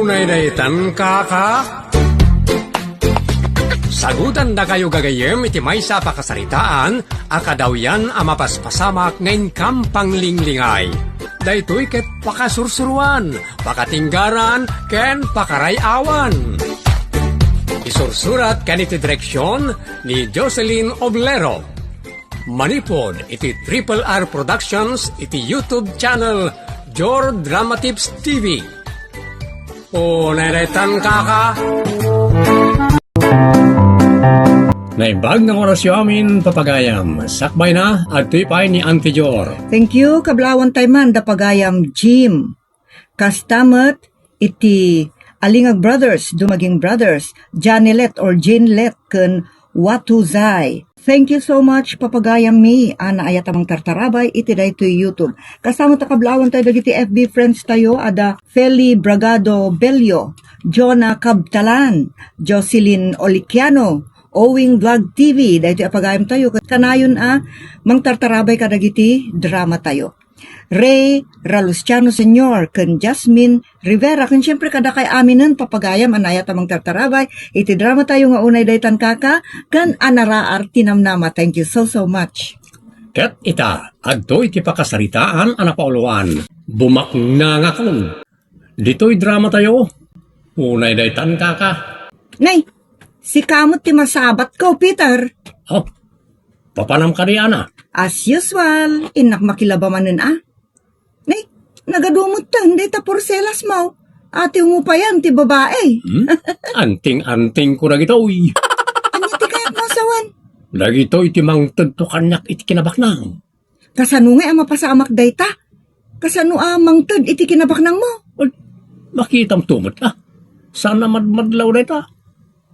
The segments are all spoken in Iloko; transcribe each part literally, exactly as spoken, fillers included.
Unay daytan, kaka? Sagutandakayo gagayyem iti maysa a pakasaritaan a kadawyan a mapaspasamak nga inkam panglinglingay. Daytoy ket pakasursuruan, pakatinggaran, ken pakaray-awan. Isursurat ken iti direksyon ni Jocelyn Oblero. Manipud iti Triple R Productions iti YouTube channel Jor Drama Tips T V. Unay daytan, kaka? Naimbag nga orasyo amin, papagayam. Sakbay na, adtoy pay ni Auntie Jor. Thank you, kablaawan tayo man, da pagayam Jim. Kasta met iti Alingag Brothers, Dumaging Brothers, Janelet or Janelet ken Watuzay. Thank you so much, papagayam mi, a naayat a mangtartarabay iti daytoy YouTube. Kasta met a kablaawan tayo dagiti F B friends tayo, ada Feli Bragado Bello, Jonah Kabtalan, Jocelyn Oliciano, Owing Vlog T V, daytoy a pagayam tayo, ket kanayon a mangtartarabay kadagiti drama tayo. Ray Raluciano Senior ken Jasmine Rivera, ken siempre kadakay aminen, papagayam a naayat a mangtartarabay iti drama tayo nga Unay Daytan Kaka ken a naraar ti namnama. Thank you so, so much. Ket ita, adtoy ti pakasaritaan a napauluan, Bumaknangakon. Ditoy drama tayo, Unay Daytan Kaka. Nay, sika met ti masabatko, Peter. Oh, papanam kadi, Ana? As usual, innak makilaba manen a. Nay, nagadu metten dayta porselas mo. Ati umupayan ti babae. Hmm? Anting-anting ko dagitoy. Ania ti kayat mo sawen? Dagitoy ti mangted to kaniak iti kinabaknang. Kasano ngay a mapasamak dayta? Kasano a mangted iti kinabaknang mo? Ay, makitam to met, ah. Saan a madmadlaw dayta.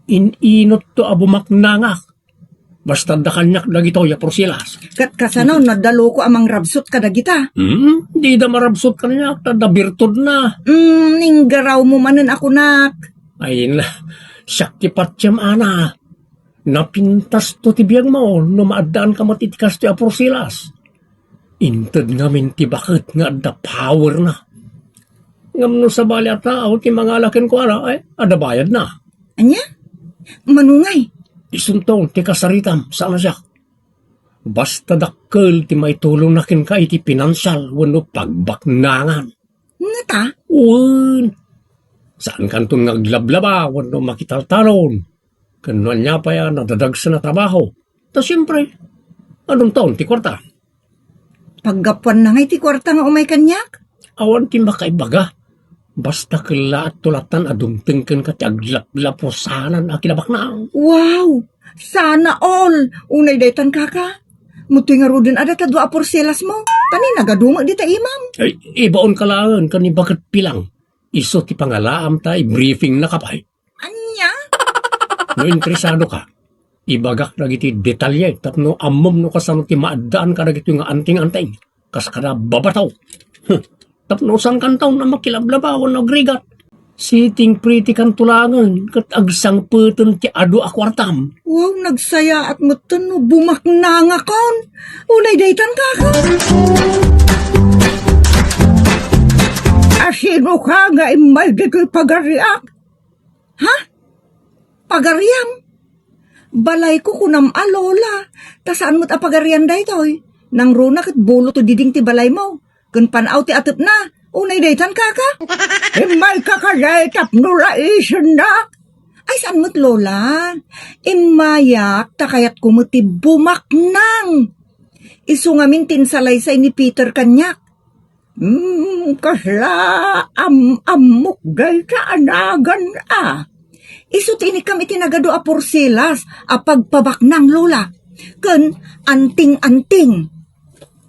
In-inot to a bumaknangak. Basta adda kaniak dagitoy a porsilas. Ket kasano no adda loko a mangrabsot kadagita? Hmm, dida marabsot kaniak, ta adda birtudna. Hmm, inggaraw mo manen a kunak. Ay, na, siak ti patiem, Ana. Napintas to ti biagmo no maaddaanka met iti kastoy a porsilas. Inted ngamin ti baket nga adda powerna. Ngem no sabali a tao ti mangala kenkuana, ay, adda bayadna. Ania? Manungay? Isunto ti kasaritam, saan a siak. Basta dakkel ti maitulongna kenka iti pinansial wenno pagbaknangan. Ngata? Wen, saan kanton nga aglablaba wenno makitaltalon. Ken no ania pay a nadadagsen a trabaho. Ta siempre, adunton ti kuarta. Paggapuanna ngay ti kuarta nga umay kaniak? Awan ti makaibaga. Basta kellaat to latan a dumteng kenka ti aglaplapusanan a kinabaknang. Wow! Sana all! Unay daytan, kaka. Mutoy ngaruden a data dua a porselas mo. Tani nagadu met dita imam. Ay, ibaon ka laeng ken ni Baket Pilang. Isu ti pangalaam ta i-briefing na ka pay. Ania? No interesado ka, ibagak dagiti detalye tapno ammom no kasano ti maaddaan kadagitoy nga anting-anting. Kas kada babato. Huh. Tapno saan kantaon a makilablaba wenno agrigat. Sitting pretty kan tulangen ket agsangpeten ti adu a kuartam. Wow, nagsayaat metten no bumaknangakon. Unay daytan, kaka. Asino ka nga immay ditoy pagariak? Ha? Pagariam? Balayko kunam a, Lola. Ta saan met a pagarian daytoy? Nangruna ket bulo to diding ti balaymo. Ken pan-aw ti atepna. Unay daytan, kaka? Immayka kadi tapno laisennak? Ay, saan met, Lola. Immayak ta kayatko met ti bumaknang. Isu ngamin ti insalaysay ni Peter kaniak. Hmm, kasla am-ammok dayta a nagan a. Isu ti inikkam iti nagadu a porselas a pagpabaknang, Lola. Ken anting-anting.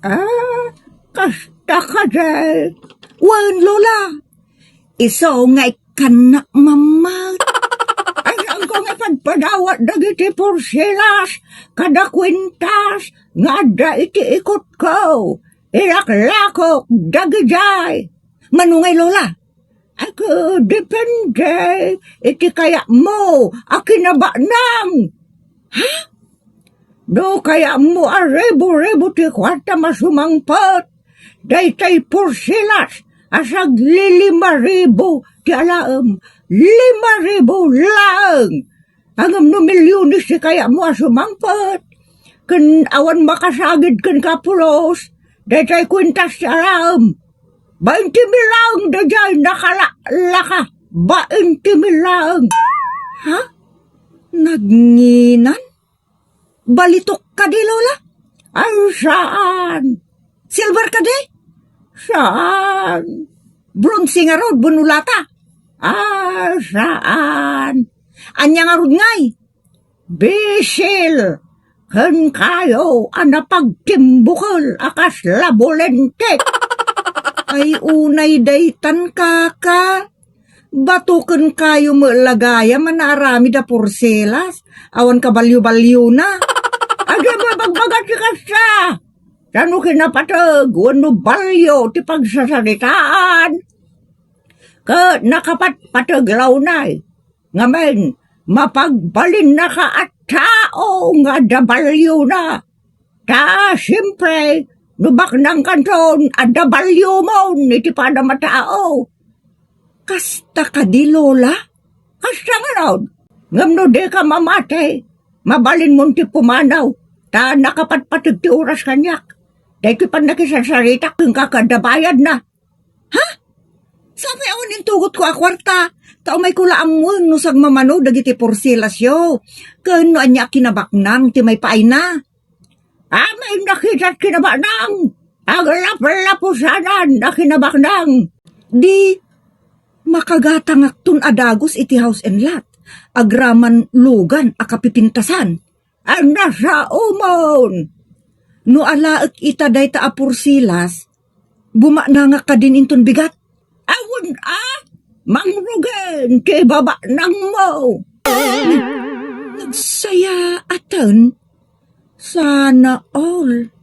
Ah, kasta kadi. Wen, Lola. Isu nga ikkannak mammat. Ay, saan ko nga padpadawat dagiti porselas kada kuintas nga adda iti ikutko. Ilaklakok dagijay. Mano ngay, Lola? Ay, ku, depende iti kayatmo a kinabaknang. Ha? No kayatmo a ribu-ribu ti kuartam a sumangpet, daytay porselas Asaglilima ribu ti alaem. Lima ribu laeng. Ngem no milyones ti kayatmo a sumangpet, ken awan makasagid kenka pulos, daytoy kuentas ti alaem. Bainti mil laeng daydiay nakalaklaka. Bainti mil laeng. Ha? Nagnginan? Balitok kadi, Lola? Ay, saan. Silver kadi? Saan. Bronze ngarud, bunulata? Ah, saan. Ania ngarud ngay? Bisil. Ken kayo a napagtimbukel a kasla bulentik. Ay, unay daytan, kaka. Bato ken kayo met la gayam a naaramid a porselas, awan kabalio-baliona. Adu a mabagbaga ti kasta. Ta no kinapateg wenno balio ti pagsasaritaan, ket nakapatpateg la unay. Ngamin, mapagbalinnaka a tao nga adda baliona. Ta, siempre, no baknangkanton, adda baliomon iti panam a tao. Kasta kadi, Lola? Kasta ngarud. Ngem no dika mamati, mabalinmon ti pumanaw, ta nakapatpateg ti oras kaniak. Daytoy pannakisarsaritak kenka ket adda bayadna. Ha? Sapay awan intugotko a kuarta, ta umayko la ammoen no sagmamano dagiti porselasyo, ken no ania a kinabaknang ti maipaayna. Amin nakitat kinabaknang, aglaplapusanan a kinabaknang. Di makagatangakton a dagus iti house and lot, agraman lugan a kapipintasan. Ay, nasaomon! No alaek ita dayta a porsilas, bumaknangak kadin inton bigat. Awan a, mangrugen ti ibabaknangmo. Nagsayaaten. Sana all.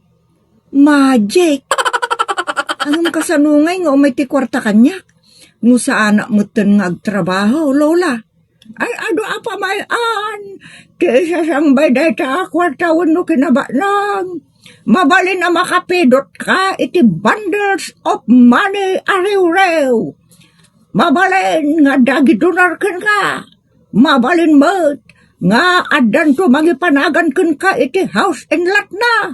Magic. Ngem kasano ngay nga umay ti kuarta kaniak? No saanak metten nga agtrabaho, Lola. Ay, adu a pamay-an ti isasangbay dayta a kuarta wenno kinabaknang. Mabalin a makapidotka iti bundles of money a riwriw. Mabalin nga adda agi donar kenka. Mabalin met nga addanto mangipanagan kenka iti house and lot na.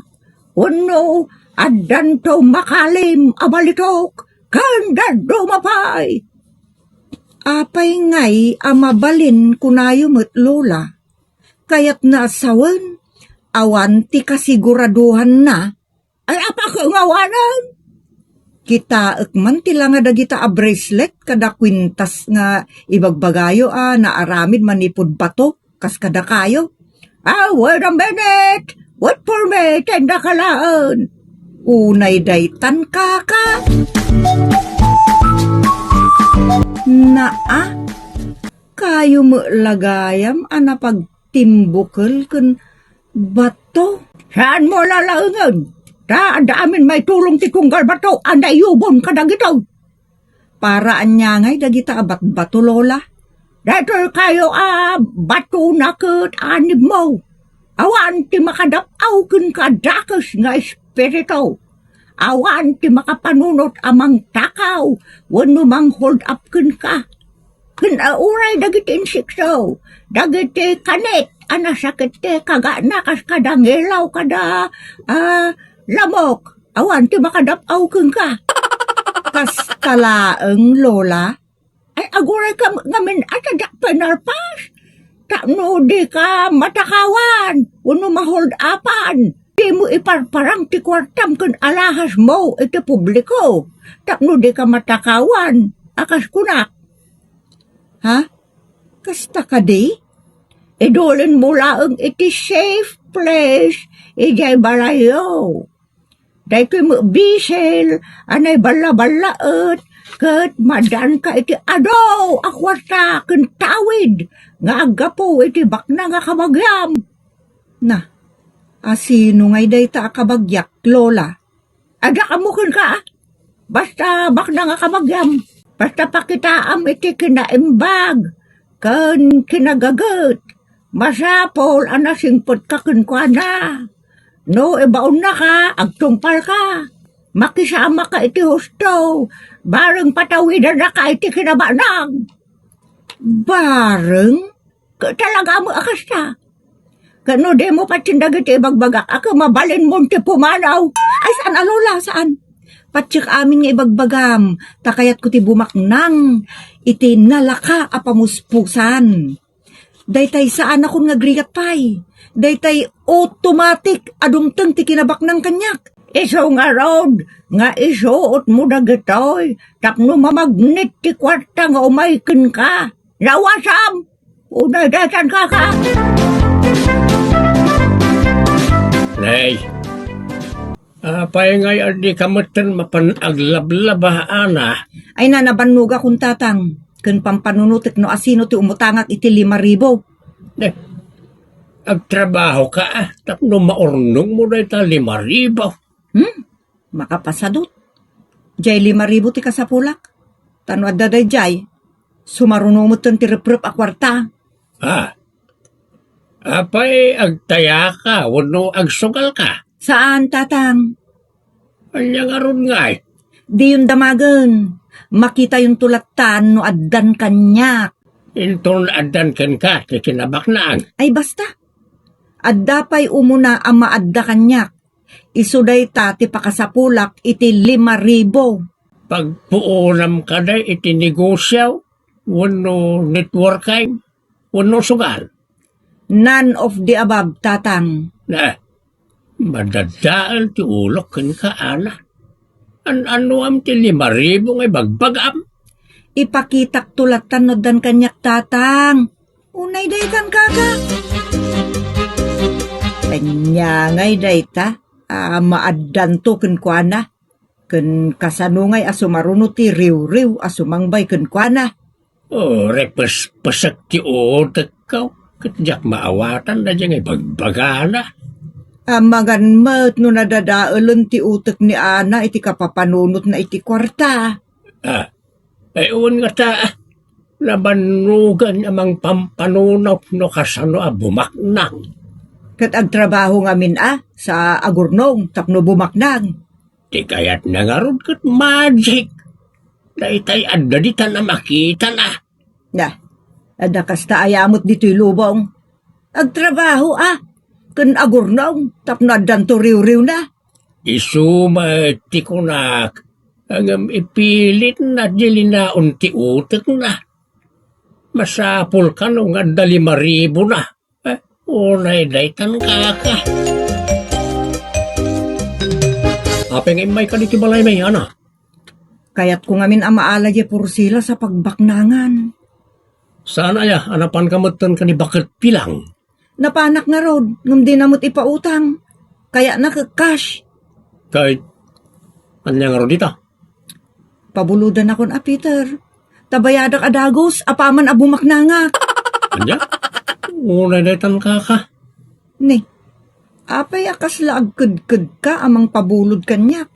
Wenno addanto makalim a balitok ken dadduma pay. Apay ngay a mabalin kunayo met, Lola? Kayatna a sawen, awan ti kasiguraduhanna. Ay, apay nga awanen? Kitaek man ti langa dagita a bracelet kada kwintas nga ibagbagayo a naaramid manipud bato kas kadakayo. Ah, wait a minute! Wait for me, tenda ka laen. Unay daytan, kaka. Naa, kayo met la gayam a napagtimbukel ken bato. Saanmo lalaengen? Ta adda amin maitulong ti tunggal bato a naiyubon kadagitoy. Para ania ngay dagita a batbato, Lola? Daytoy kayo a batona ket anibmo. Awan ti makadap-aw kenka dakes nga espiritu. Awan ti makapanunot a mangtakaw wenno mang-hold up kenka. Ken, a, uray dagiti insekto, dagiti kanit a nasakit ti kagana kas kada ngilaw, kada, a, lamok. Awan ti makadap-aw kenka. Kasta laeng, Lola. Ay, aguray ka ngamin a ta diak pay nalpas. Tapno dika matakawan, wenno ma-hold upan. Dimo iparparang ti kuartam ken alahasmo iti publiko. Tapno dika matakawan, a kas kunak. Ha? Kasta kadi? Idulinmo laeng iti safe place idiay balayyo. Daytoy met bisil a naiballaballaaet ket maaddaanka iti adu a kuarta ken tawid nga aggapu iti baknang a kabagiam. Na, asino ngay dayta a kabagiak, Lola? Adda ammo kenka, a? Basta baknang a kabagiam. Basta pakitaam iti kinaimbag ken kinagaget. Masapul a nasingpetka kenkuana. No ibaonnaka, agtungpalka. Makisamaka iti husto, bareng patawidanaka iti kinabaknang. Bareng? Ket talaga met a kasta. Ket no dimo patien dagiti ibagbagak, a ket mabalinmon ti pumanaw. Ay, saan a, Lola, saan. Patiek amin nga ibagbagam, ta kayatko ti bumaknang iti nalaka a pamuspusan. Daytay saanakon nga agrigat pay. Daytay automatic a dumteng ti kinabaknang kaniak. Isu ngarud nga isuotmo dagitoy tapno mamagnet ti kuarta nga umay kenka. Lawasam! Unay daytan, kaka! Nay, apay ngay a dika metten mapan aglablaba, Ana? Ay, na, nabannogakon, Tatang, ken pampanunotek no asino ti umutangak iti lima ribu. Eh, agtrabahoka, ah, tapno maurnongmo dayta lima ribu. Hmm? Makapasadut. Jay lima ribu ti kasapulak. Ta no adda dayjay, sumaruno metten ti reprep a kuarta. Ah, apay agtayaka wenno agsugalka? Saan, Tatang. Ania ngarud ngay? Diyon damagen. Makitayonto lattan no addan kaniak. Inton addan kenka ti kinabaknang? Ay, basta. Adda pay umuna a maadda kaniak. Isu dayta ti pakasapulak iti lima ribu. Pagpuonam kadi iti negosio wenno networking wenno sugal? None of the above, Tatang. Na, madadael ti ulok kenka, Ana. An-annoam ti lima ribu nga ibagbagam? Ipakitakto lattan no addan kaniak, Tatang. Unay daytan, kaka. Ania ngay dayta a maaddanto kenkuana? Ken kasano ngay a sumaruno ti riwriw a sumangbay kenkuana? O, repespesek ti utekko, ket diak maawatan daydiay nga ibagbagana. Amangan met no nadadaelen ti utek ni Ana iti kapapanunotna iti kuarta. Ah, ay, wen ngata, nabannogan a mangpampanunot no kasano a bumaknang. Ket agtrabaho ngamin a sa agurnong tapno bumaknang. Ti kayatna ngarud ket magic. Daytay adda ditan a makitana. Na, adda kasta aya met ditoy lubong. Agtrabaho a, ken agurnong tapno addanto riwriwna. Isu met ti kunak, ngem ipilitna dilinaon ti utekna. Masapul kano nga adda lima ribu na. Eh, unay daytan, kaka. Apay nga immayka ditoy balaymi, Ana? Kayatko ngamin a maala diay porsilas a pagbaknangan. Saan aya a napanka metten ken ni Baket Pilang? Napanak ngarud, ngem dina met ipautang. Kayatna ket cash. Kay, ania ngarud ita? Pabulodanakon a, Peter. Ta bayadak a dagus, apaman a bumaknangak. Ania? Unay daytan, kaka. Ni, apay a kasla agkedkedka a mangpabulod kaniak?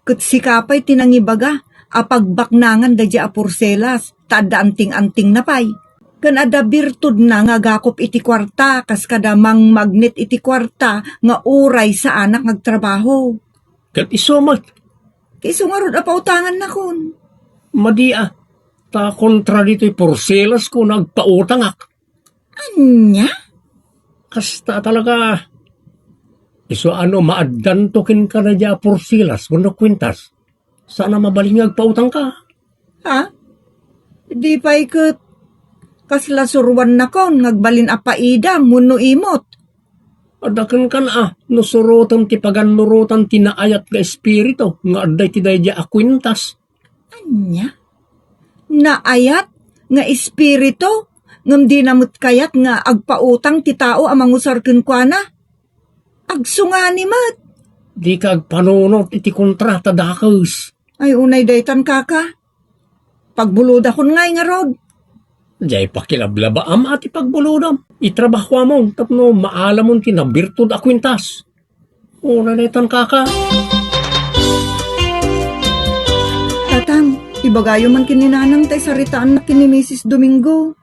Ket sika pay ti nangibaga a pagbaknangan daydiay a porselas, ta adda anting-antingna pay. Ken adda birtudna nga agakup iti kuarta kas kada mangmagnet iti kuarta nga uray saanak nga agtrabaho. Ket isu met? Ket isu ngarud a pautangannakon. Madi a, ta kontra ditoy porselas ko nga agpautangak. Ania? Kasta talaga. Isu a no maaddanto kenka daydiay a porselas wenno kuintas, saan a mabalin nga agpautangka. Ha? Di pay ket kasla suruannakon nga agbalin a paidam wenno imot. Adda kenka a, no surotem ti pagannurotan ti naayat nga espiritu nga adda iti daydiay a kuintas. Ania? Naayat nga espiritu, ngem dina met kayat nga agpautang ti tao a mangusar kenkuana? Agsungani met. Dika agpanunot iti kontra ta dakes. Ay, unay daytan, kaka. Pagbulodakon ngay ngarud. Diay pakilablabaam a ti pagbulodam. Itrabahoamon tapno maalamon ti nabirtud a kuintas. Unay daytan, kaka. Tatang, ibagayo man ken ni Nanang ta isaritaannak ken ni Misis Domingo.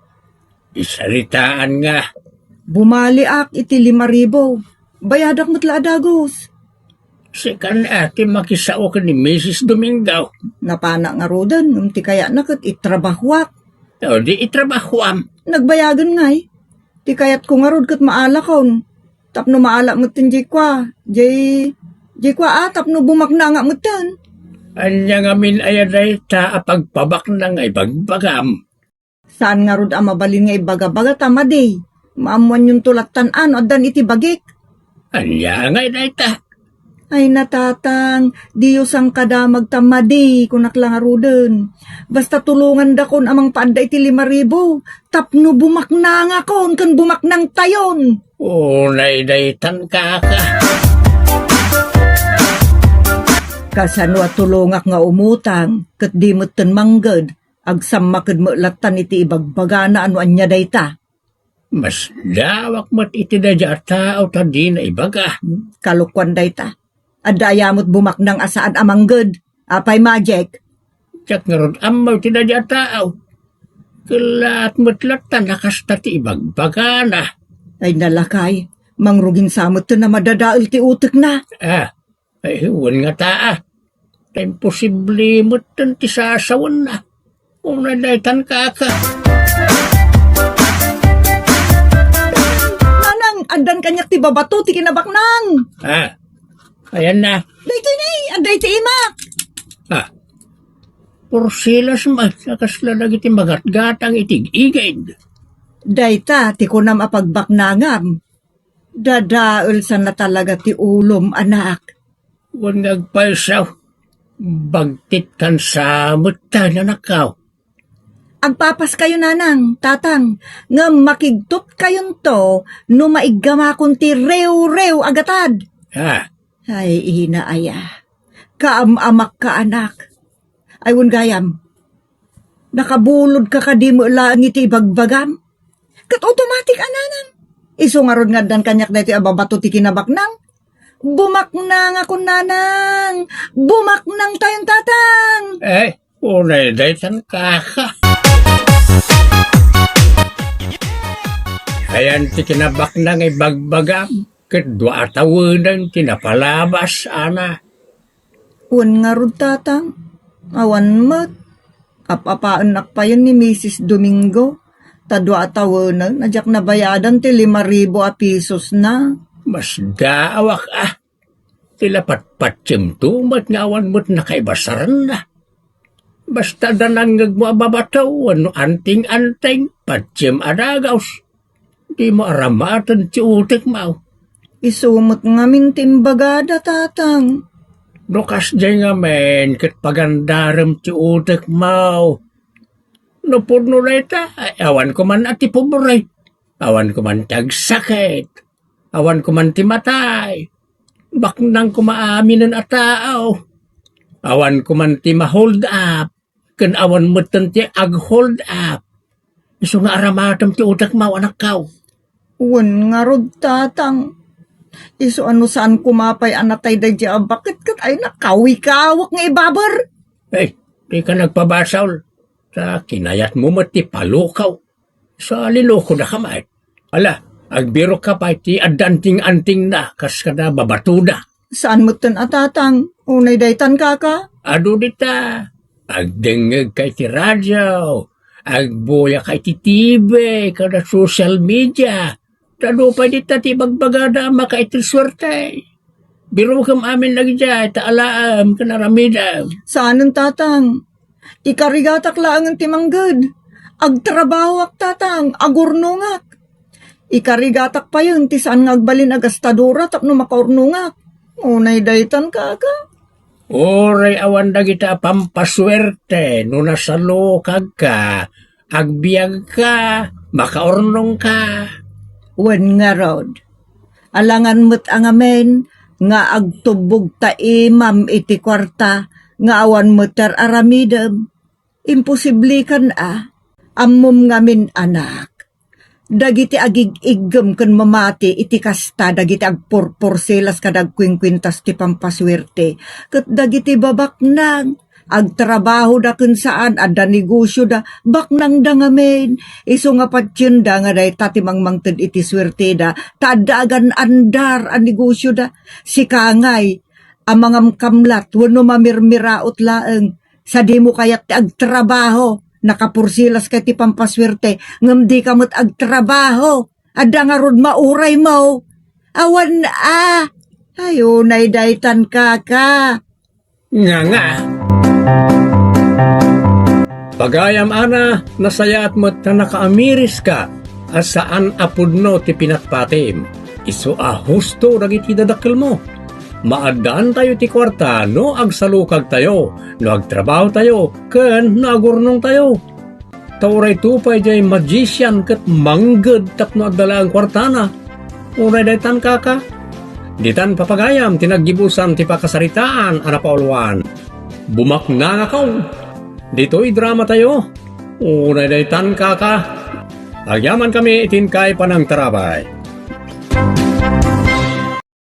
Isaritaan nga. Bumaliak iti lima ribu. Bayadak met la a dagus. Sikan a ti makisao ken ni Misis Domingo. Napana ngaruden, ngem ti kayatna ket itrabahoak. O, di itrabahoam. Nagbayagen ngay. Ti kayatko ngarud ket maalakon. Tapno maala metten jay kua, jay, jay kua a, tapno bumaknangak metten. Ania ngamin aya dayta a pagbabaknang nga ibagbagam? Saan ngarud a mabalin nga ibaga-baga ta madi. Maammoanyonto lattan a no addan iti bagik. Ania ngay dayta? Ay, natatang, diyo sangkadamag ta madi, kunak la ngaruden. Basta tulongandakon a mangpaadda iti lima ribu, tapno bumaknangakon ken bumaknangtayon. Unay daytan, kaka. Kasano a tulongak nga umutang, ket di metten mangged, agsammaked met lattan iti ibagbagana a no ania dayta. Masdaawak met iti daydiay a tao ta dina ibaga. Kalokuan dayta. Adda aya met bumaknang a saan a mangged? Apay, Majek? Diak ngarud ammo iti daydiay a tao. Kellaat met lattan a kasta ti ibagbagana. Ay, nalakay, mangrugin sa metten a madadael ti utekna. Ah, ay, wen ngata a. Ta imposible metten ti sasawenna. Unay daytan, kaka. Nanang, addan kaniak ti babato ti kinabaknang. Ah, ayan na. Daytoy ni, adda iti imak. Ah, porsilas met a kasla dagiti magatgatang iti ig-igid. Dayta ti kunam a pagbaknangam. Dadael sana talaga ti ulom, anak. Wen nga agpayso, bagtitkan sa met ta, anakko. Agpapaskayo, nanang, tatang, ngem makigtutkayonto no maiggamakon ti riwriw a gatad. Ah. Ay, ina aya. Kaam-amakka, anak. Ay, wen gayam. Nakabulodka kadi met laeng iti ibagbagam? Ket automatic a, nanang. Isu ngarud nga addan kaniak daytoy a babato ti kinabaknang. Bumaknangakon, nanang. Bumaknangtayon, tatang. Eh, unay daytan, kaka. Ayan ti kinabaknang ibagbagam, ket dua a tawenem ti napalabas, ana. Wen ngarud, tatang, awan met. Ap-apaennak payen ni Misis Domingo, ta dua a tawenem a diak nabayadan ti lima ribu a pisosna. Masdaawak a, ti lapatpatimto met nga awan met nakaibasaranna. Basta adda nangngegmo a babato wenno anting-anting, patiem a dagus. Dimo aramaten ti utekmo. Isu met ngamin ti imbagada, tatang. No kasdiay ngamin ket pagandarem ti utekmo. No pudno dayta, ay, awan koman a ti pobre. Awan koman ti agsakit. Awan koman ti matay. Baknang koma aminen a tao. Awan koman ti ma-hold up. Ken awan metten ti ag-hold up. Isu nga aramatem ti utekmo, anakko. Wen ngarud, tatang. Isu a no saan koma pay a natay daydiay a baket ket ay nakawikawek nga ibaber. Ay, dika nagpabasol. Ta kinayatmo met ti palukaw. Sa linukodaka met. Ala, agbirokka pay ti adda anting-antingna kas kada babatoda. Saan metten a, tatang? Unay daytan, kaka? Adu dita. Agdengngegka iti radio. Agbuyak iti T V, kada social media. Ta adu pay dita ti ibagbagada a makaitid suerte. Birokem amin dagijay, ta alaem ken aramidem. Saanen, tatang. Ikarigatak laengen ti mangged. Agtrabahoak, tatang, agurnongak. Ikarigatak payen ti saan nga agbalin a gastadora tapno makaurnongak. Unay daytan, kaka. Uray awan dagita a pampasuerte no nasalukagka, agbiagka, makaurnongka. Wen ngarud, alangan met a ngamin nga agtubbog ta imam iti kuarta nga awan met ti ar-aramidem. Imposible kan a, ammom ngamin, anak. Dagiti agig-iggem ken mamati iti kasta dagiti agpurpursilas kada agkuinkuintas ti pampasuerte, ket dagiti babaknang, agtrabahoda ken saan adda negosioda, baknangda ngamin. Isu nga patienda nga dayta ti mangmangted iti suerteda, ta adda agan-andar a negosioda. Sika ngay, a mangamkamlat wenno mamirmiraot laeng, sa dimo kayat ti agtrabaho. Nakapursilaska iti pampasuerte, ngem dika met agtrabaho. Adda ngarud mauraymo. Awan a. Ay, unay daytan, kaka. Nga nga. Pagayam, Ana, nasayaat met ta nakaamiriska a saan a pudno ti pinatpatim. Isu a husto dagiti dadakkelmo. Maaddaantayo ti kuarta no agsalukagtayo, no agtrabahotayo, ken no agurnongtayo. Ta uray to pay diay magician ket mangged tapno adda laeng kuartana. Unay daytan, kaka. Ditan, papagayam, ti naggibusan ti pakasaritaan a napauluan. Bumaknangakon. Ditoy dramatayo. Unay daytan, kaka. Agyamankami iti inkay panangtarabay.